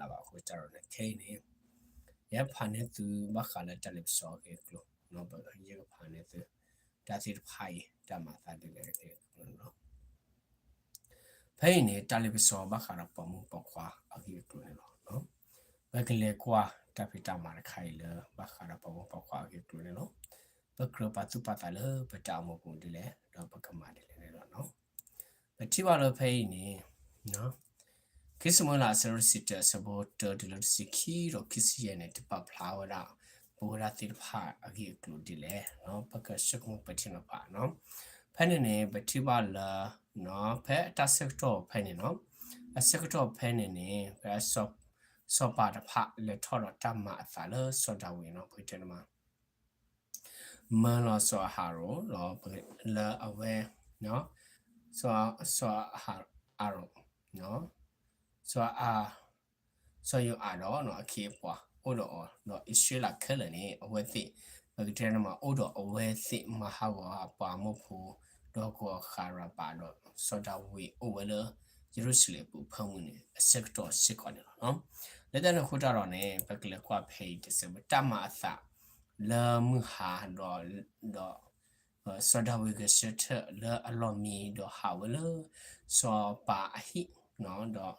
တၢ်လၢအဝဲသ့ၣ်တဖၣ်တလၢ်ဘၣ်အဃိတၢ်ဒီးန့ၣ် ခဲအံၤန့ၣ် ယဖးန့ၢ်သုဘၣ်ဃးလၢတၢ်လ့ပစီအဂ့ၢ်အကျိၤ, ယကဖးန့ၢ်သု တၢ်သ့ၣ်တဖၣ်အံၤ တၢ်မၤအသးဒ်လဲၣ်အဂ့ၢ်အကျိၤန့ၣ်လီၤ. ဖဲအံၤန့ၣ် တၢ်လ့ပစီဘၣ်ဃးဒီးပိာ်မုၣ်ပိာ်ခွါအဂ့ၢ်အကျိၤန့ၣ်လီၤ. ပကလဲၤကွၢ်တၢ်ဖံးတၢ်မၤတခါအံၤလၢ ဘၣ်ဃးဒီးပိာ်မုၣ်ပိာ်ခွါအဂ့ၢ်အကျိၤန့ၣ်လီၤ. ပကြၢးပာ်သူၣ်ပာ်သးလၢပတၢ်အိၣ်မူပူၤဒ်လဲၣ် ဒီးပကမၤဒ်လဲၣ်န့ၣ်လီၤ. ပထံၣ်ဘၣ်လၢဖဲအံၤန့ၣ် ခံၡမူၤအ့လး အဆၢဒိၣ်တဆံတၢ အဆၢဖိတၢတုၤလၢတဆံခံဒီးခံဆံယဲၢ်န့ၣ် တပာ်ဖျါဝဲဒၣ် ပဝဲဒၣ်သ့ၣ်တဖၣ်အဂ့ၢ်အကျိၤဒ်လဲၣ်, ပကဆိကမိၣ်ပထံၣ်နီၤဖးနီၤ. ဖဲန့ၣ်န့ၣ် ပထံၣ်ဘၣ်လၢ ဖဲအတၢ်ဆၢကတီၢ်ဖဲန့ၣ်နီၤ, အဆၢကတီၢ်ဖဲန့ၣ်န့ၣ် ဖဲ စီၤပၤတဖၣ်လဲၤထီၣ်ဒီးတၢ်မၤအသးလၢစီၤဒၤဝံးနီၤ, ပကတဲန့ၣ်မး မၢလီၤစီၤအၤဟရိၣ် လၢအဝဲ စီၤအၤဟရိၣ် စီၤအၤ စီၤယိၤအၤဒီးအခ့အပှၤအိၣ်ဒီးအီၤ, ဒီးအံၣ်စရ့လးခဲလၢာ်န့ၣ် အဝဲသ့ၣ် ပကတဲန့ၣ်မး အိၣ်ဒီးအဝဲသ့ၣ်မၤဟးဂီၤပှၤအမိၢ်ဖိ ဒီးကီၢ်ဃၤရၤပၤဒီး စီၤဒၤဝံးအိၣ်ဝဲလၢ ယရူၤၡလ့ၣ်အပူၤဖၢမုၢ်န့ၣ် အဆၢကတီၢ်စ့ၢ်ကီးန့ၣ်လီၤ. လၢတၢ်န့ၣ်အဃိတၢ်ဒီးန့ၣ် ပကလဲၤကွၢ်ဖဲအံၤတစဲး ပတၢ်မၤအသးလၢမုၢ်ဟါဒီး ဒီး စီၤဒၤဝံးဂဲၤဆၢထၢၣ်လၢအလီၢ်မံဒီးဟးဝဲလၢ စီၤပၤအဟံၣ်, ဒီး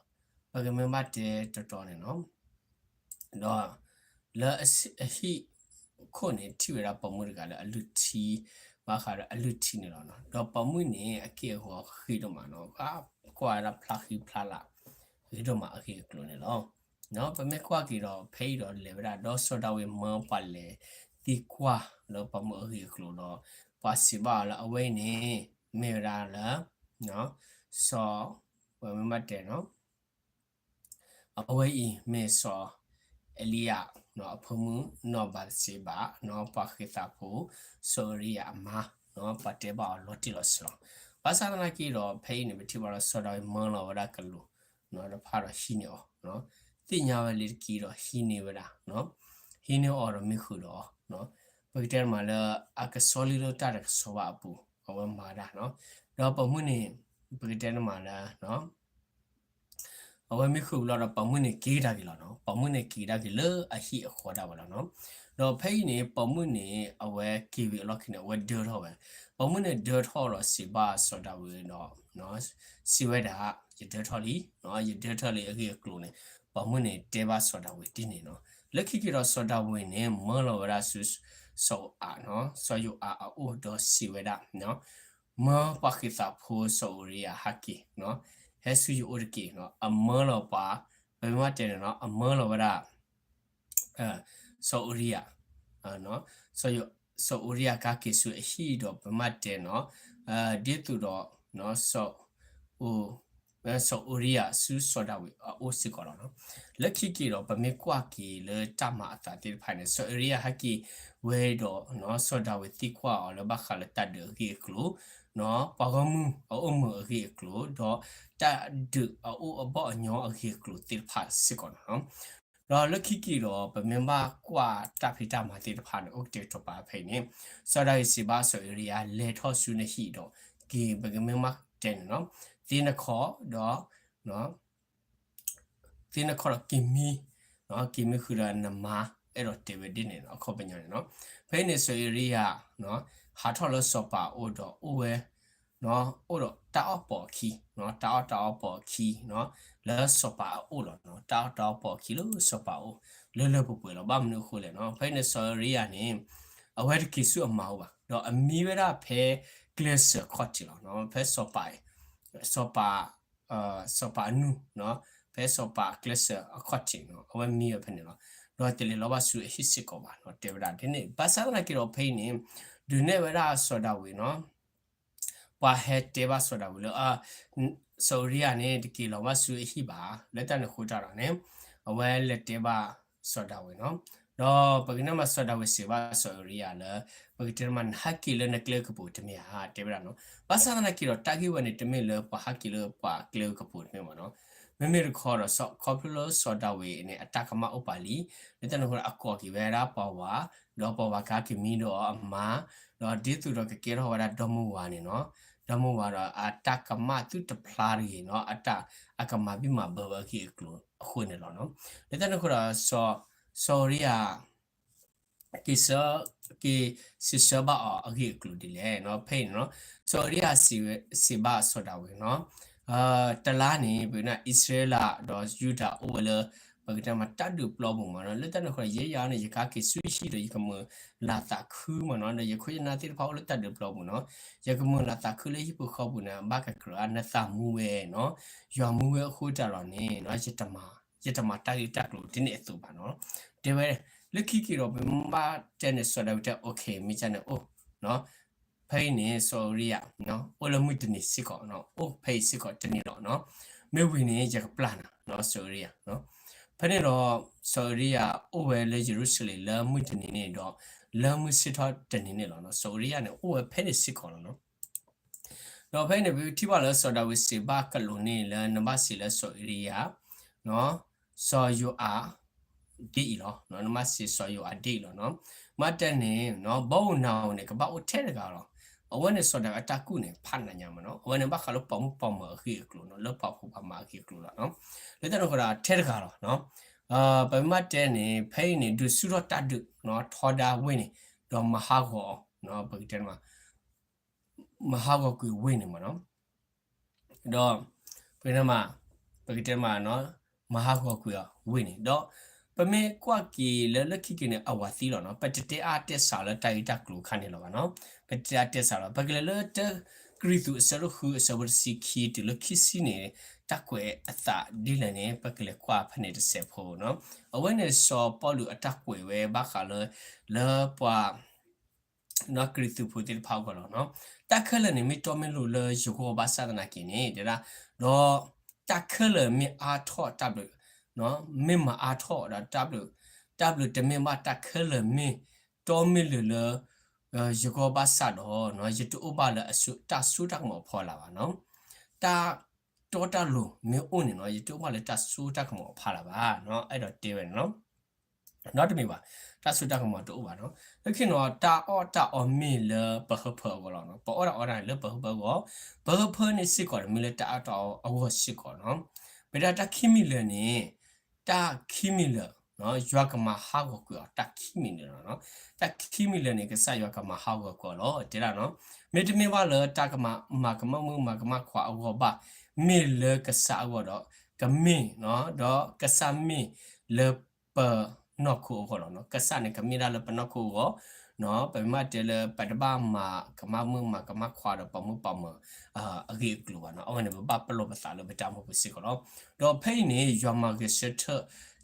ပကမ့ၢ်ဘၣ်တဲတီတီန့ၣ်နီၤ, ဒီးလၢအဟံၣ်ခိၣ်န့ၣ် ထံၣ်ဝဲဒၣ်ပိာ်မုၣ်တဂၤလၢအလုၢ်ထံ ဘၣ်ဃးဒီးအလုၢ်ထံန့ၣ်လီၤ. ဒီးပိာ်မုၣ်န့ၣ် အက့ၢ်အဂီၤဃံးဒိၣ်မးနီၤ, ကွၢ်ဝဲဒၣ်ဖျါဃံဖျါလၤ ဃံးဒိၣ်မးအဂ့ၢ်အကျိၤန့ၣ်လီၤ. ပမ့ၢ်ကွၢ်က့ၤဒီးဖဲအံၤဒီးလဲၤဝဲဒၣ် ဒီးစီၤဒၤဝံးမၢပှၤလဲၤသံကွၢ်လၢပိာ်မုၣ်အဂ့ၢ်အကျိၤဒီး ပှၤစံးဘၣ်အီၤလၢအဝဲအံၤန့ၣ် မ့ၢ်ဝဲဒၣ်လၢ စီၤ ပမ့ၢ်ဘၣ်တဲနီၤ အဝဲအံၤမ့ၢ်စီၤအ့လံယၤ အဖိမုၣ်နီၢ်ဘၤသရှ့ဘၤ ပှၤဃ့ၢ်သးဖိ စီၤအူၤရံယၤအမါ, ပှၤတဲဘၣ်အီၤလီၤတံၢ်လီၤဆဲးလီၤ. ဘၣ်ဆၣ်သနာ်က့ဒီး ဖဲအံၤန့ၣ် ပထံၣ်ဘၣ်လၢစီၤဒၤဝံးမၢလီၤဝဲဒၣ်ကလူးတဖၣ်ဒီးဟံးန့ၢ်အီၤ, သ့ၣ်ညါဝဲလံတက့ၢ်ဒီးဟံးန့ၢ်ဝဲဒၣ်, ဟံးန့ၢ်အီၤဒီးမံဃုာ်ဒီးအီၤ, ပကတဲတမးလၢ အကဆီလံလၢတၢ်တကဆီဘၣ်အပူၤ အဝဲမၤဒၣ်, ဒီးပိာ်မုၣ်န့ၣ် ပကတဲတမးလၢ အဝဲမံဃုာ်ဘျီဒီးပိာ်မုၣ်န့ၣ်က့ၤကဒါက့ၤလီၤနီၤ, ပိာ်မုၣ်န့ၣ်က့ၤကဒါက့ၤလၢအဟံၣ်အဃီဒၣ်ဝဲလီၤနီၤ. ဒီးဖဲအံၤန့ၣ် ပိာ်မုၣ်န့ၣ် အဝဲက့ၤဝံၤအလီၢ်ခံန့ၣ် အဝဲဒၢထီၣ်ဝဲ, ပိာ်မုၣ်န့ၣ်ဒၢထီၣ်ဒီးစံးဘၣ်စီၤဒၤဝံးဒီး စံးဝဲဒၣ် ယဒၢထီၣ်လံ, ယဒၢထီၣ်လံအဂ့ၢ်အကျိၤန့ၣ် ပိာ်မုၣ်န့ၣ်တဲဘၣ်စီၤဒၤဝံးဒ်န့ၣ်နီၤ. လၢခံက့ၤဒီးစီၤဒၤဝံးန့ၣ် မၢလီၤဝဲဒၣ်ဆူ စီၤအၤ, စီၤယိၤအၤအအိၣ်ဒီးစံးဝဲဒၣ် မၢပှၤဃ့ၢ်သးဖိစီၤအူၤရံယၤဟဲက့ၤ, ဟဲဆူယအိၣ်တက့ၢ်, အမၢလီၤပှၤ, ပမ့ၢ်တဲန့ၣ်နီၤ အမၢလီၤဝဲဒၣ် စီၤအူၤရံယၤ, စီၤအူၤရံယၤကဟဲက့ၤဆူအဟံၣ်ဒီးပမ့ၢ်တဲနီၤ, ဒ်သိးဒီး စီၤအူၤရံယၤဆူစီၤဒၤဝံးအအိၣ်စ့ၢ်ကီးလီၤ. လၢခံက့ၤဒီးပမ့ၢ်ကွၢ်က့ၤလၢတၢ်မၤအသးသ့ၣ်တဖၣ်န့ၣ် စီၤအူၤရံယၤဟဲက့ၤဝဲဒီး စီၤဒၤဝံးသံကွၢ်အီၤလၢဘၣ်ဃးလၢတၢ်ဒုးအဂ့ၢ်အကျိၤ, ပှၤဂီၢ်မုၢ်အအိၣ်မုာ်အဂ့ၢ်အကျိၤ, ဒီးတၢ်ဒုးအအိၣ်အဘီၣ်အညီအဂ့ၢ်အကျိၤသ့ၣ်တဖၣ်စ့ၢ်ကီးန့ၣ်လီၤ. ဒီးလၢခံက့ၤဒီး ပမ့ၢ်ဘၣ်ကွၢ်တၢ်ဖံးတၢ်မၤသ့ၣ်တဖၣ်န့ၣ် အိၣ်ကတဲာ်ကတီၤပာ်ဖဲအံၤန့ၣ်, စီၤဒၤဝံးစံးဘၣ်စီၤအူၤရံယၤ လဲၤထီၣ်ဆူနဟံၣ်ဒီး က့ၤပကမ့ၢ်မးတဲန့ၣ်နီၤ, သ့နခီၣ်ဒီး သ့နခီၣ်ဒီးက့ၤမံ, က့ၤမံဃုာ်ဒီးနမါ, အဲၣ်ဒိးတဲဝဲဒ်န့ၣ်အခီပညီန့ၣ်နီၤ. ဖဲအံၤန့ၣ်စီၤအူၤရံယၤ ဟးထီၣ်လၢစီၤပၤအအိၣ်ဒီးအိၣ်ဝဲ အိၣ်ဒီးတၢ်အီၣ်ပိာ်အခံ, တၢ်အီၣ်တၢ်အီပိာ်အခံ လၢစီၤပၤအအိၣ်လီၤ. တၢ်အီၣ်တၢ်အီပိာ်အခံလၢစီၤပၤအအိၣ် လၢလၢပှဲၤပှဲၤလီၤ. ဘၣ်မနုၤအဃိလဲၣ်နီၤ, ဖဲအံၤန့ၣ်စီၤအူၤရံယၤန့ၣ် အဝဲတက့ၤဆူအမါအိၣ်ဘၣ်, ဒီးအမံဝဲဒၣ်ဖဲကျဲစၢၤခီၣ်ထံးလီၤ. ဖဲစီၤပၤ စီၤပၤ စီၤပၤအနူၢ်, ဖဲစီၤပၤအကျဲစၢၤအခီၣ်ထံးနီၤ အဝဲမံဝဲဖဲန့ၣ်လီၤ. ဒီးတလဲၤလီၤဘၣ်ဆူအဟံၣ်စ့ၢ်ကီးဘၣ်နီၤ တဲဝဲဒၣ်ဒ်န့ၣ်. ဘၣ်ဆၣ်သနာ်က့ဒီးဖဲအံၤန့ၣ် ဒုးနဲၣ်ဝဲဒၣ်စီၤဒၤဝံးနီၤ ပှၤဟဲတဲဘၣ်စီၤဒၤဝံးလၢ စီၤအူၤရံယၤန့ၣ် တက့ၤလီၤဘၣ်ဆူအဟံၣ်ဘၣ်. လၢတၢ်န့ၣ်အဃိတၢ်ဒီးန့ၣ် အဝဲလဲၤတဲဘၣ်စီၤဒၤဝံးနီၤ. ဒီးပကတဲမးစီၤဒၤဝံးစံးဘၣ်စီၤအူၤရံယၤလၢ ပကတဲမးနဟဲက့ၤလၢနကျဲကပူၤတမ့ၢ်ဧါ တဲဝဲဒၣ်နီၤ. ဘၣ်ဆၣ်သနာ်က့ဒီး တၢ်ဂ့ၢ်ဝဲန့ၣ် တမ့ၢ်လၢပှၤဟဲက့ၤလၢပှၤကျဲကပူၤတမ့ၢ်ဘၣ်နီၤ. မ့မ့ၢ်တခီဒီး ခီဖျိလၢစီၤဒၤဝံးန့ၣ် အတၢ်ကမၣ်အိၣ်ပာ်လံ, လၢတၢ်န့ၣ်အဃိဒီး အကိးက့ၤဝဲဒၣ်ပှၤဝၤ, ဒီးပှၤဝၤကဟဲက့ၤမံဒီးအမါ, ဒီးဒ်သိးဒီးကကဲထီၣ်ဝဲဒၣ်ဒီမါဝၤန့ၣ်နီၤ. ဒီမါဝၤဒီးအတၢ်ကမၣ်သုတဖျါတဂ့ၤနီၤ အတၢ်အကမၤဘံၣ်မၤဘၢဝဲအဂ့ၢ်အကျိၤအဃိန့ၣ်လီၤနီၤ. လၢတၢ်န့ၣ်အဃိဒီး စီၤဧလံယၤ က့ၤဆၢ, က့ၤစံးဆၢဘၣ်အီၤအဂ့ၢ်အကျိၤဒ်လဲၣ်နီၤ. ဖဲအံၤန့ၣ်နီၤ စီၤဧလံယၤစံးဘၣ်စီၤဒၤဝံးနီၤ, တလါန့ၣ် ပနာ်အံၣ်စရ့လးဒီးယူဒၤအိၣ်ဝဲလၢ ပကတဲမးတၢ်ဒုးပျီပူၤမးနီၤ. လၢတၢ်န့ၣ်အဃိဒီး ယဲယၤန့ၣ် ယကဟဲက့ၤဆူဟံၣ်ဒီး ယကမုာ်လၤသးခုမးနီၤ, ဒီးယခိၣ်ယနၢ်သ့ၣ်တဖၣ်အိၣ်လၢတၢ်ဒုးပျီပူၤနီၤ, ယကမုာ်လၤသးခုလၢဟံၣ်ပူၤဃီပူၤန့ၣ် ဘၣ်ကကြၢးအါ နသးမူဝဲနီၤ, ယွၤမူဝဲအဃိတၢ်လီၤန့ၣ်နီၤ ယတမၤ ယတမၤတၢ်ဂ့ၢ်တၢ်ကျိၤဒ်န့ၣ်အသိးဘၣ်နီၤ. တဲဝဲ လၢခံက့ၤဒီး ပမ့ၢ်ဘၣ်တဲန့ၣ် စီၤဒၤဝံးတဲ okay မ့ၢ်ကန့ၣ်အိၣ်နီၤ, ဖဲအံၤန့ၣ် စီၤဧလံယၤ အိၣ်လၢမုၢ်တနံၤစ့ၢ်ကီးနီၤ, အိၣ်ဖဲအံၤစ့ၢ်ကီးတနံၤလီၤနီၤ, မ့ၢ်ဝံၤန့ၣ် ယကပျၢ်နၤ စီၤဧလံယၤ. ဖဲန့ၣ်ဒီး စီၤဧလံယၤအိၣ်ဝဲလၢယရူၤၡလ့ၣ်လၢမုၢ်တနံၤန့ၣ်ဒီး လၢမုၢ်ဆ့ၣ်ထီၣ်တနံၤန့ၣ်လီၤနီၤ. စီၤဧလံယၤန့ၣ် အိၣ်ဝဲဖဲန့ၣ်စ့ၢ်ကီးလီၤနီၤ. ဒီးဖဲအံၤန့ၣ် ပထံၣ်ဘၣ်လၢစီၤဒၤဝံးစံးဘၣ်ကလူးန့ၣ်လၢ နဘၣ်စံးလၢစီၤဧလံယၤ စီၤယိၤအၤဒ်အံၤလီၤ. နမ့ၢ်စံးစီၤယိၤအၤဒ်အံၤလီၤနီၤ, မ့ၢ်တဲန့ၣ် ဘီဧိၤနၤဧိၤန့ၣ် ကဘၣ်အိၣ်ထဲတဂၤလီၤ. အဝဲန့ၣ်စီၤဒၤဝံးအတၢ်ကူၣ်န့ၣ် ဖးနးညါမးနီၤ, အဝဲန့ၣ်ဘၣ်ဃးလၢပိာ်မုၣ်ပိာ်မၢၤအဂ့ၢ်အကျိၤနီၤ, လၢပှၤဖိပှၤမါအဂ့ၢ်အကျိၤလီၤနီၤ. လၢတၢ်န့ၣ်အဃိဒီး ထဲတဂၤလီၤနီၤ. ပမ့ၢ်တဲန့ၣ် ဖဲအံၤန့ၣ် ဒုးဆူၣ်ထီၣ်တၢ်ဒုးနီၤ, ထီဒါဝ့ၢ်န့ၣ် ဒီးမၤဟးဂီၤအီၤ, ပကတဲမး မၤဟးဂီၤကွံာ်ဝ့ၢ်န့ၣ်မးနီၤ. ဒီး ပကတဲမး ပကတဲမးနီၤ, မၤဟးဂီၤကွံာ်အီၤဝ့ၢ်န့ၣ်, ဒီးပမ့ၢ်ကွၢ်က့ၤလၢလၢခံက့ၤန့ၣ် အဝၤသံလီၤနီၤ. ပတတဲအါတဲစှၤလၢတၢ်ဂ့ၢ်တၢ်ကျိၤအခါန့ၣ်လီၤဘၣ်နီၤ, ပတတဲအါတဲစှၤလီၤ. ပကလဲၤလၢတၢကရံၣ်သူးအဆၢဒိၣ်ဃုအဆၢဖိတဆံခံတုၤလၢခံဆံန့ၣ် တၢ်ကွဲးအသးဒ်လဲၣ်န့ၣ် ပကလဲၤကွၢ်ဖဲန့ၣ်တစဲးဖိနီၤ. အဝဲန့ၣ်စီၤပီလူးအတၢ်ကွဲးဝဲဘၣ်ဃးလၢ လၢပှၤ ကရံၣ်သူးဖိသ့ၣ်တဖၣ်အဂီၢ်လီၤနီၤ. တၢ်ခဲလၢာ်န့ၣ် မ့ၢ်တီမ့ၢ်လိၤလၢယဂီၢ်ဘၣ်ဆၣ်သနာ်က့န့ၣ် တဲဒၣ်, ဒီးတၢ်ခဲလၢာ်မ့ၢ်အါထီၣ်တၢ်ဘျုး, မ့ၢ်မၤအါထီၣ်ဒီးတၢ်ဘျုး, တၢ်ဘျုးတမ့ၢ်ဘၣ်တၢ်ခဲလၢာ်မ့ၢ်တီမ့ၢ်လိၤလၢ ယဂီၢ်ဘၣ်ဆၣ်ဒီး ယတအိၣ်ဘၣ်လၢအစိ တၢ်စိတၢ်ကမီၤအဖီလာ်ဘၣ်နီၤ. တၢ်တီတၢ်လိၤမ့ၢ်အိၣ်န့ၣ်နီၤ ယတအိၣ်ဘၣ်လၢတၢ်စိတၢ်ကမီၤအဖီလာ်ဘၣ်နီၤ. အဲၣ်ဒိးတဲဝဲန့ၣ်လီၤ. နီတမံၤဘၣ်, တၢ်စိတၢ်ကမီၤတအိၣ်ဘၣ်နီၤ. လၢခံနီၤ တၢ်အီၣ်တၢ်အီမ့ၢ်လၢပဟၢဖၢအဂီၢ်လီၤနီၤ. ပအီၣ်တၢ်အီတၢ်လၢပဟၢဖၢအဂီၢ်, ပဟၢဖၢန့ၣ်စ့ၢ်ကီးန့ၣ် မ့ၢ်လၢတၢ်အီၣ်တၢ်အီအဂီၢ်စ့ၢ်ကီးနီၤ. ပဒၣ်တၢ်ခံမံၤလၢာ်န့ၣ် တၢ်ခံမံၤလၢာ် ယွၤကမၤဟးဂီၤကွံာ်အီၤတၢ်ခံမံၤလၢာ်နီၤ. တၢ်ခံမံၤလၢာ်န့ၣ် ကစၢ်ယွၤကမၤဟးဂီၤကွံာ်အီၤလီၤ. တဲဒၣ်နီၤ, မ့တမ့ၢ်ဘၣ်လၢတၢ်ကမၤ မၤကမၣ်မုၣ်မၤကမၣ်ခွါအဂီၢ်ဘၣ်, မ့ၢ်လၢကစၢ်အဂီၢ်ဒီး ကမ့ၢ်နီၤ, ဒီးကစၢ်မ့ၢ်လၢပနီၢ်ခိအဂီၢ်လီၤနီၤ. ကစၢ်န့ၣ် ကမ့ၢ်ဒၣ်လၢပနီၢ်ခိအဂီၢ်နီၤ. ပမ့ၢ်တဲလၢပတဘၣ်မၤကမၣ်မုၣ်မၤကမၣ်ခွါဒီး ပိာ်မုၣ်ပိာ်မၢၤ အဂ့ၢ်အကျိၤဘၣ်နီၤ. အဝဲန့ၣ် ပဘၣ်ပလီၢ်ပသးလၢပတၢ်အိၣ်မူပူၤစ့ၢ်ကီးလီၤ. ဒီးဖဲအံၤန့ၣ် ယွၤမၤဂဲၤဆၢထၢၣ်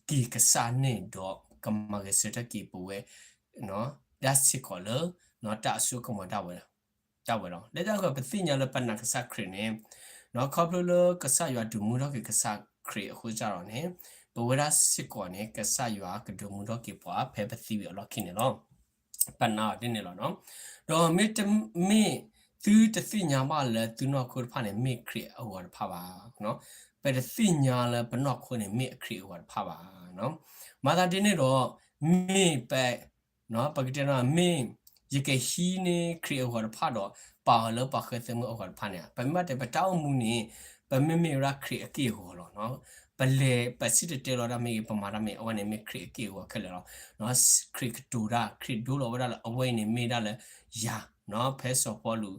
က့ၤကစၢ်န့ၣ်ဒီး ကမၤဂဲၤဆၢထၢၣ်က့ၤပဝဲ ဒၣ်စ့ၢ်ကီးလၢ တၢ်အစိကမီၤဒၣ်ဝဲ ဒၣ်ဝဲလီၤ. လၢတၢ်ဂီၤ ပသ့ၣ်ညါလၢပနာ်ကစၢ်ခရံာ်န့ၣ် ခီဖျိလၢကစၢ်ယွၤဒုးမူထီၣ်က့ၤကစၢ်ခရံာ်အဃိသတးဒီးန့ၣ် ပဝဲဒၣ်စ့ၢ်ကီးန့ၣ် ကစၢ်ယွၤကဒုးမူထီၣ်က့ၤပှၤဖဲပသံဝံၤအလီၢ်ခံန့ၣ်လီၤ. ပနာ်အီၤဒ်န့ၣ်လီၤနီၤ. ဒီးမ့တမ့ၢ် သုတသ့ၣ်ညါဘၣ်လၢသုနီၢ်ခိတဖၣ်န့ၣ် မ့ၢ်ခရံာ်အဂီၤတဖၣ်ဘၣ်. ပတသ့ၣ်ညါလၢပနီၢ်ခိန့ၣ် မ့ၢ်အခရံာ်အဂီၤတဖၣ်ဘၣ်. မၤသးဒ်န့ၣ်ဒီး မ့ၢ်ပ ပကတဲနီၤ မ့ၢ်ယကဟံးန့ၢ်ခရံာ်အဂီၤတဖၣ်ဒီး ပာ်အီၤလၢပှၤဃဲသဲမုၣ်အဂီၤတဖၣ်န့ၣ် ပမ့ၢ်တဲပတၢ်အိၣ်မူန့ၣ် ပမ့မ့ၢ်ဝဲဒၣ်ခရံာ်အက့ၢ်အဂီၤလီၤနီၤ. ပလဲၤပစံၣ်တဲၤတဲလီၤတၢ်မ့ၢ်ဂ့ၤ ပမၤတၢ်မ့ၢ်ဂ့ၤ အဝဲန့ၣ်မ့ၢ်ခရံာ်အက့ၢ်အဂီၤခဲလၢာ်လီၤ. ခရံာ်ကတိၤတၢ် ခရံာ်ဒိလီၤဝဲဒၣ်လၢအဝဲအံၤန့ၣ်မ့ၢ်ဒၣ်လၢယၤနီၤ. ဖဲစီၤပီလူး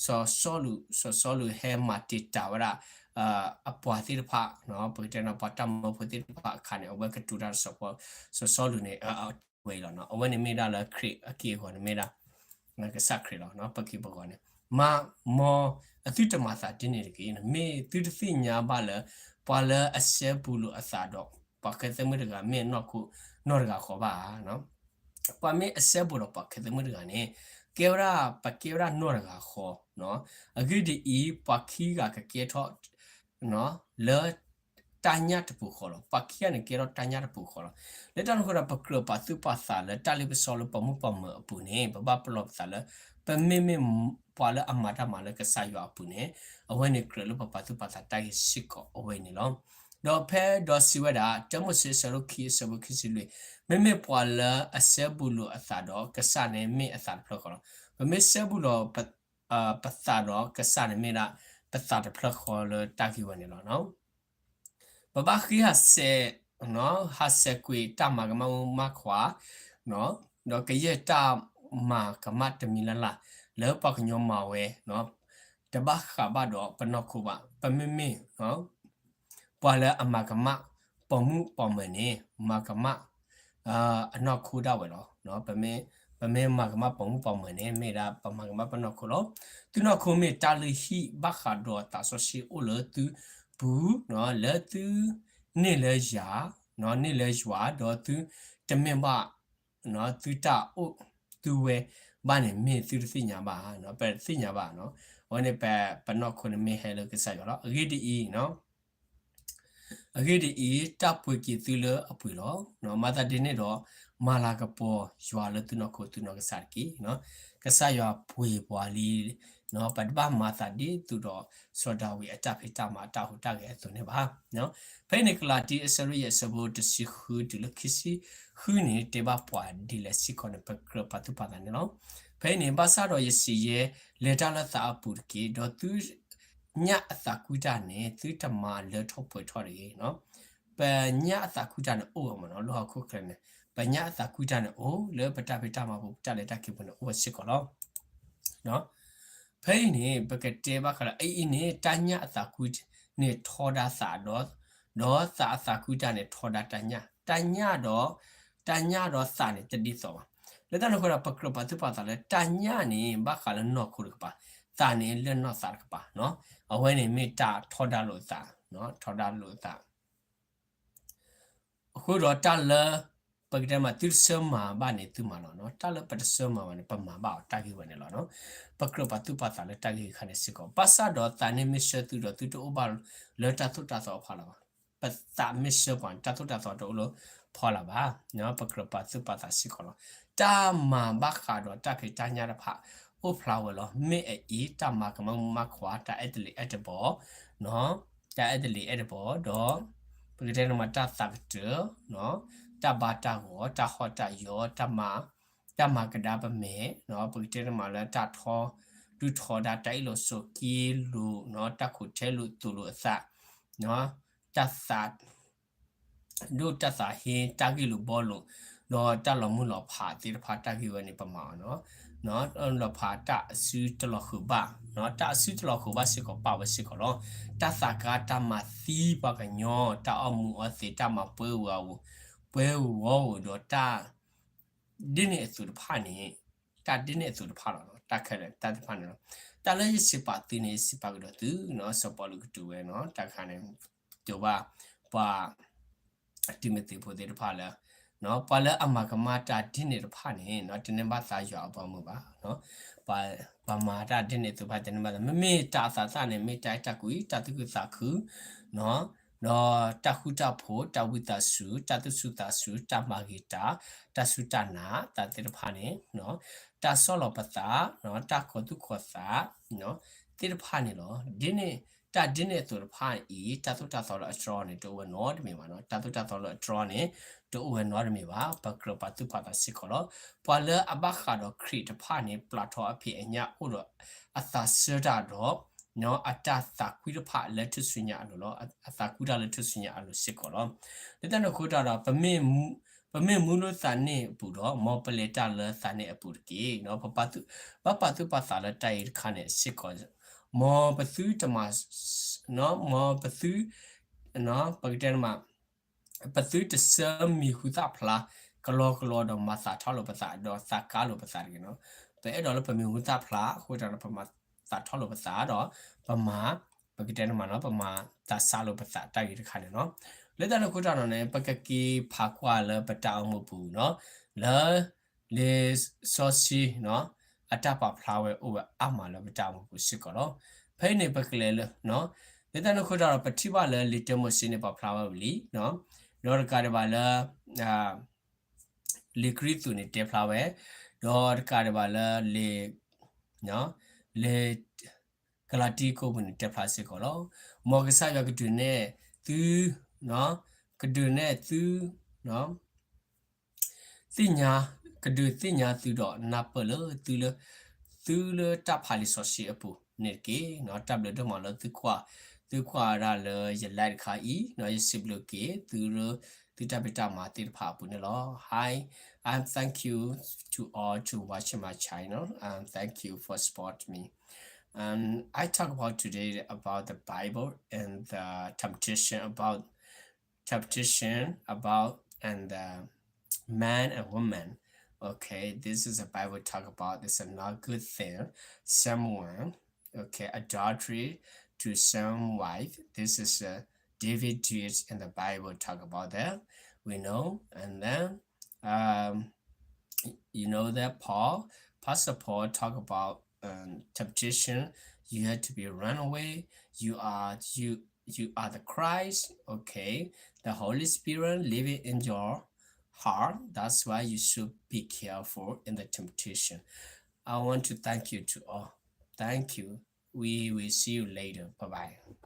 စီၤစီလူး စီၤစီလူးဟဲမၤတံာ်တာ်ဝဲဒၣ် အပှၤသ့ၣ်တဖၣ် ပကတဲနီၤ ပှၤတၢ်မၢဖိသ့ၣ်တဖၣ်အခါန့ၣ် အဝဲကတိၤတၢ်ဒီးစီၤပီ စီၤစီလူးန့ၣ် အဝဲအံၤလီၤနီၤ. အဝဲန့ၣ်မ့ၢ်ဒၣ်လၢခရံာ်အက့ၢ်အဂီၤန့ၣ်မ့ၢ်ဒၣ် ကစၢ်ခရံာ်လီၤ. ပက့ၤပဂီၤန့ၣ် မၤ မ်အသုတမၤသးဒ်န့ၣ်တဂ့ၤ. မ့ၢ်သုတသ့ၣ်ညါဘၣ်လၢ ပှၤလၢအစဲဘူးလိာ်အသးဒီး ပှၤဃဲသဲမုၣ်တဂၤ မ့ၢ်အနီၢ်ခိနီတဂၤဃီဘၣ်. ပှၤမ့ၢ်အစဲဘူးဒီးပှၤဃဲသဲမုၣ်တဂၤန့ၣ် ကဲဝဲဒၣ် ပကဲဝဲဒၣ်နီၢ်တဂၤဃီ. အဂ့ၢ်ဒ်အံၤ ပှၤခံဂၤကကဲထီၣ် လၢတၢ်ညၣ်တပူၤဃီလီၤ. ပှၤခံဂၤန့ၣ်ကဲထီၣ်တၢ်ညၣ်တပူၤဃီလီၤ. လၢတၢ်န့ၣ်အဃိဒီး ပကြၢးပာ်သူၣ်ပာ်သးလၢတၢ်လ့ပစီလၢပိာ်မုၣ်ပိာ်မၢၤအပူၤန့ၣ် ပဘၣ်ပလီၢ်ပသးလၢ ပမ့မ့ၢ်ပှၤလၢအမၤတၢ်မၤလၢကစၢ်ယွၤအပူၤန့ၣ် အဝဲန့ၣ်ကြၢးလၢပပာ်သူၣ်ပာ်သးတၢ်ဂ့ၢ်စ့ၢ်ကီးအဝဲန့ၣ်လီၤ. ဒီးဖဲဒီးစံးဝဲဒၣ် တၢမိၤၡ့အဆၢဒိၣ်ခံအဆၢဖိခံဆံလွံၢ်, မ့မ့ၢ်ပှၤလၢအစဲဘူးလိာ်အသးဒီး ကစၢ်န့ၣ်မ့ၢ်အသးတဖျၢၣ်ဃီလီၤ. ပမ့ၢ်စဲဘူးလိာ် ပသးဒီးကစၢ်န့ၣ်မ့ၢ်ဒၣ် ပသးတဖျၢၣ်ဃီလၢတၢ်ဂ့ၢ်ဝဲန့ၣ်လီၤ. ပဘၣ်ဃ့ဟးဆှဲး, ဟးဆှဲးကွံာ်တၢ်မၤကမၣ်မူမၤခွါ, ဒီးကယဲၢ်တၢ်မၤကမၣ်တမံၤလၢ်လၢ် လၢပှၤကညီမၤဝဲ, တဘၣ်ဃးဘၣ်ဒီးပနီၢ်ခိဘၣ်. ပမ့မ့ၢ် ပှၤလၢအမၤကမၣ်ပိာ်မုၣ်ပိာ်မၢၤန့ၣ် မၤကမၣ် အနီၢ်ခိဒၣ်ဝဲလီၤ. ပမ့ၢ်မၤကမၣ်ပိာ်မုၣ်ပိာ်မၢၤန့ၣ် မ့ၢ်ဒၣ်ပမၤကမၣ်ပနီၢ်ခိလီၤ. သုနီၢ်ခိမ့ၢ်တၢ်လုၢ်ဟံၣ်ဘၣ်ဃးဒီးသးစီဆှံအိၣ်လၢသုပူၤ, လၢသု န့ၢ်လၢယၤ, န့ၢ်လၢယွၤ, ဒီးသုတမ့ၢ်ဘၣ် သုတၢ်အိၣ်သုဝဲဘၣ်န့ၣ် မ့ၢ်သုတသ့ၣ်ညါဘၣ်, ပတသ့ၣ်ညါဘၣ်. အဝဲန့ၣ်ပနီၢ်ခိန့ၣ်မ့ၢ်ဟဲလၢကစၢ်ယွၤလီၤ. အဂ့ၢ်ဒ်အံၤ အဂ့ၢ်ဒ်အံၤ, တၢ်ပှ့ၤက့ၤသုလၢအပှ့ၤလီၤ. မၤသးဒ်န့ၣ်ဒီး မၤလၤကပီၤယွၤလၢသုနီၢ်ခိသုနီၢ်ကစၢ်တက့ၢ်. ကစၢ်ယွၤပှ့ၤပှၤလံ, ပတဘၣ်မၤသးဒ်သိးဒီး စီၤဒၤဝံးအတၢ်ဖံးတၢ်မၤအတၢ်ဟူးတၢ်ဂဲၤအသိးန့ၣ်ဘၣ်. ဖဲအံၤန့ၣ် ကလၤတံ အဆၢဒိၣ်ယဲၢ် အဆၢဖိတဆံဃုတုၤလၢခံဆံဃုန့ၣ် တဲဘၣ်ပှၤဒ်လဲၣ်စ့ၢ်ကီးန့ၣ် ပကြၢးပာ်သူၣ်ပာ်သးန့ၣ်လီၤ. ဖဲအံၤန့ၣ် ဘၣ်ဆၣ်ဒီးယစံးယဲ လဲၤတၢ်လၢသးအပူၤတက့ၢ်. ဒီးသု ညၣ်အသးကွံတၢ်န့ၣ် သုတမၤလၢထီၣ်ပှဲၤထီၣ်တဂ့ၤ. ပညၣ်အသးကွံတၢ်န့ၣ်အိၣ်ဝဲမ့ၢ်နီၤ, လၢဟီၣ်ခိၣ်ချၢန့ၣ် ပညၣ်အသးကွံတၢ်န့ၣ်အိၣ်လၢပတၢ်ဖံးတၢ်မၤပူၤ ပတၢ်လဲၤတၢ်က့ၤပူၤန့ၣ် အိၣ်ဝဲစ့ၢ်ကီးလီၤ. ဖဲအံၤန့ၣ် ပကတဲဘၣ်ဃးလၢ အအံၤန့ၣ် တၢ်ညၣ်အသးကွံန့ၣ်ထီဒါသးဒီး, ဒီးသးအသးကွံတၢ်န့ၣ်ထီဒါတၢ်ညၣ်, တၢ်ညၣ်ဒီး, တၢ်ညၣ်ဒီးသးန့ၣ်တဒ်သိးဘၣ်. လၢတၢ်န့ၣ်အဃိဒီး ပကြၢးပာ်သူၣ်ပာ်သးလၢ တၢ်ညၣ်န့ၣ် ဘၣ်ဃးလၢနီၢ်ခိတကပၤ, သးန့ၣ်လၢနီၢ်သးတကပၤနီၤ. အဝဲန့ၣ်မ့ၢ်တၢ်ထီဒါလိာ်သး, ထီဒါလိာ်သး အဃိဒီးတၢ်လၢ ပကတဲမး သုတဆၢမၤဘၣ်န့ၣ် သုမၤလီၤနီၤ. တၢ်လၢပတဆၢမၤဘၣ်န့ၣ် ပမၤဘၣ်အီၤ တၢ်ဂ့ၢ်ဝဲန့ၣ်လီၤနီၤ. ပကြၢးပာ်သူၣ်ပာ်သးလၢတၢ်ဂ့ၢ်တခါန့ၣ်စ့ၢ်ကီး. ဘၣ်ဆၣ်ဒီးသးန့ၣ်မ့ၢ်ဆှၢသုဒီး သုတအိၣ်ဘၣ်လၢတၢ်သိၣ်တၢ်သီအဖီလာ်ဘၣ်. ပသးမ့ၢ်ဆှၢပှၤန့ၣ် တၢ်သိၣ်တၢ်သီတအိၣ်လၢဖီလာ်ဘၣ်. ပကြၢးပာ်သူၣ်ပာ်သးစ့ၢ်ကီးလီၤ. တၢ်မၤဘၣ်ဃးဒီးတၢ်ဖံးတၢ်ညၣ်တဖၣ် အိၣ်ဖျါဝဲလီၤ. မ့ၢ်အအံၤ တၢ်မၤကမၣ်မူမၤခွါ တၢ်အဲၣ်တလံၤအဲၣ်တဘီ တၢ်အဲၣ်တလံၤအဲၣ်တဘီ ဒီး ပကတဲန့ၣ်မး တၢ်သးကတၢၢ်, တၢ်ဘါတၢ်ဂီၤ, တၢ်ဟီၣ်တၢ်ယီၤ, တၢ်မၤ, တၢ်မၤကဒါပမဲာ်, ပကတဲန့ၣ်မးလၢတၢ်ထီ, ဒုးထီဒါတၢ်အ့ၣ်လိာ်ဆိးက့လိာ်, တၢ်ခိးထဲလိာ်သိးလိာ်အသး, တၢ်သး ဒိၣ်တၢ်သးဟ့ တၢ်ဂ့ၢ်လိာ်ဘှီလိာ်, ဒီးတၢ်လီၤမုၢ်လီၤဖးသ့ၣ်တဖၣ် တၢ်ဂ့ၢ်ဝဲန့ၣ် ပမၤအီၤနီၤ. လီၤဖးတၢ်အစုတလီၤဃုာ်ဘၣ်, တၢ်အစုတလီၤဃုာ်ဘၣ်စ့ၢ်ကီး ပာ်ဝဲစ့ၢ်ကီးလီၤ. တၢ်သးကါတၢ်မၤသံပှၤကညီ တၢ်အီၣ်မူအီၣ်သ့ တၢ်မၤပှဲၤဝဲဧိၤ, ပှဲၤဝဲဧိၤဒီးတၢ် ဒ်န့ၣ်အသိးတဖၣ်န့ၣ်, တၢ်ဒ်န့ၣ်အသိးတဖၣ်လီၤ. တၢ်ခဲလၢာ်တၢ်တဖၣ်န့ၣ်လီၤ. တၢ်လၢယစံးပာ်သုန့ၣ် ယစံးပာ်ကဒီးသုနီၤ, စီၤပီလူးကတိၤဝဲနီၤ, တၢ်တခါန့ၣ် ကတိၤဘၣ် ပှၤ တံၤမသ့းဖိသ့ၣ်တဖၣ်လၢ ပှၤလၢအမၤကမၣ်တၢ်ဒ်န့ၣ်တဖၣ်န့ၣ် တန့ၢ်ဘၣ်သးယွၤအဘီအမုၢ်ဘၣ်. ပှၤမၤတၢ်ဒ်န့ၣ်အသိးတဖၣ် တန့ၢ်ဘၣ်သး, မ့မ့ၢ်တၢ်အသးသၣ်န့ၣ် မ့ၢ်တၢ်အဲၣ်တၢ်ကွံ တၢ်သူၣ်ခုသးခု ဒီးတၢ်ဃူတၢ်ဖိး တၢ်ဝံသးစူၤ တၢ်သူၣ်စူၤသးစူၤ တၢ်မၤဂ့ၤတၢ် တၢ်စူၢ်တၢ်နာ် တၢ်သ့ၣ်တဖၣ်န့ၣ် တၢ်ဆီၣ်လီၤပသး တၢ်ကီၤသူၣ်ကီၤသး သ့ၣ်တဖၣ်န့ၣ်လီၤ. ဒ်န့ၣ် တၢ်ဒ်န့ၣ်အသိးတဖၣ်အံၤ တၢ်သိၣ်တၢ်သီလၢအတြီန့ၣ် တအိၣ်ဝဲနီတမံၤဘၣ်နီၤ. တၢ်သိၣ်တၢ်သီလၢအတြီန့ၣ် တအိၣ်ဝဲနီတမံၤဘၣ်. ပကြၢးပာ်သူၣ်ပာ်သးစ့ၢ်ကီးလီၤ. ပှၤလၢအဘၣ်ဃးဒီးခရံာ်တဖၣ်န့ၣ် ပျၢ်ထီအဖံးအညၣ်အိၣ်ဒီးအသးဆၢတၢ်ဒီး အတၢ်သးကွံတဖၣ်လၢထူၣ်စုညါအလိၤလီၤ. အသးကွံတၢ်လၢထူၣ်စုညါအလိၤစ့ၢ်ကီးလီၤ. လၢတၢ်န့ၣ်အဃိတၢ်ဒီး ပမ့ၢ်မူလၢသးန့ၣ်အပူၤဒီး မ်ပလဲၤတၢ်လၢသးန့ၣ်အပူၤတက့ၢ်. ပဘၣ်ပာ်သူၣ်ပာ်သးလၢတၢ်အံၤတခါန့ၣ်စ့ၢ်ကီး, မ်ပသုတမၤ, မ်ပသု ပကတဲန့ၣ်မး ပသုတဆၢမံၤဟူသၣ်ဖျါ ကလီကလီဒီးမၤသးထီၣ်လိာ်ပသး ဒီးသးကါလိာ်ပသးတဂ့ၤနီၤ. ပအဲၣ်ဒိးလၢပမံၤဟူသၣ်ဖျါအဃိတၢ်ဒီး ပမၤသးထီၣ်လိာ်ပသးဒီး ပမၤ, ပကတဲန့ၣ်မးနီၤ ပမၤသးစၢ်လိာ်ပသးတၢ်ဂ့ၤတခါန့ၣ်နီၤ. လၢတၢ်န့ၣ်အဃိတၢ်ဒီးန့ၣ် ပကက့ၤဖးကွၢ်လၢပတၢ်အိၣ်မူပူၤနီၤ, လၢ လံာ်စီဆှံ အတၢ်ပာ်ဖျါဝဲအိၣ်ဝဲအါမးလၢပတၢ်အိၣ်မူပူၤစ့ၢ်ကီးလီၤ. ဖဲအံၤန့ၣ် ပကလဲၤလၢ လၢတၢ်န့ၣ်အဃိတၢ်ဒီး ပထံၣ်ဘၣ်လၢလံာ်တၢမိၤၡ့န့ၣ်ပာ်ဖျါဝဲဝံၤလံ, ဒီးတကးဒံးဘၣ်လၢ လံာ်ကရံၣ်သူးန့ၣ်တဲဖျါဝဲ, ဒီးတကးဒံးဘၣ်လၢ လံာ် လံာ်ကလၤတံကိးပူၤန့ၣ်တဲဖျါစ့ၢ်ကီးလီၤ. မ်ကစၢ်ယွၤကဒုးနဲၣ်သု, ကဒုးနဲၣ်သု သ့ၣ်ညါ, ကဒုးသ့ၣ်ညါသုဒီးနၢ်ပၢၢ်လၢသုလၢ သုလၢတၢ်ဖးလံာ်စီဆှံအပူၤန့ၣ်တက့ၢ်. တၢ်ဘျုးဒိၣ်မးလၢသုကွၢ်, သုကွၢ်ဝဲဒၣ်လၢယ live တခါအံၤ, ယစံးဘျုးက့ၤသုလၢ သုတၢ်ဖံးတၢ်မၤသ့ၣ်တဖၣ်အပူၤန့ၣ်လီၤ. Hi, I'm thank you to all to watching my channel and thank you for support me. And I talk about today about the Bible and the temptation about temptation about and the man and woman. Okay, this is a Bible talk about it's a not good thing. Someone, okay, adultery to some wife. This is a David did in the Bible talk about that. We know, and then um, you know that Paul, Pastor Paul talk about um, temptation. You have to be run away. You are you you are the Christ. Okay, the Holy Spirit living in your heart. That's why you should be careful in the temptation. I want to thank you to all. Thank you. We will see you later. Bye bye.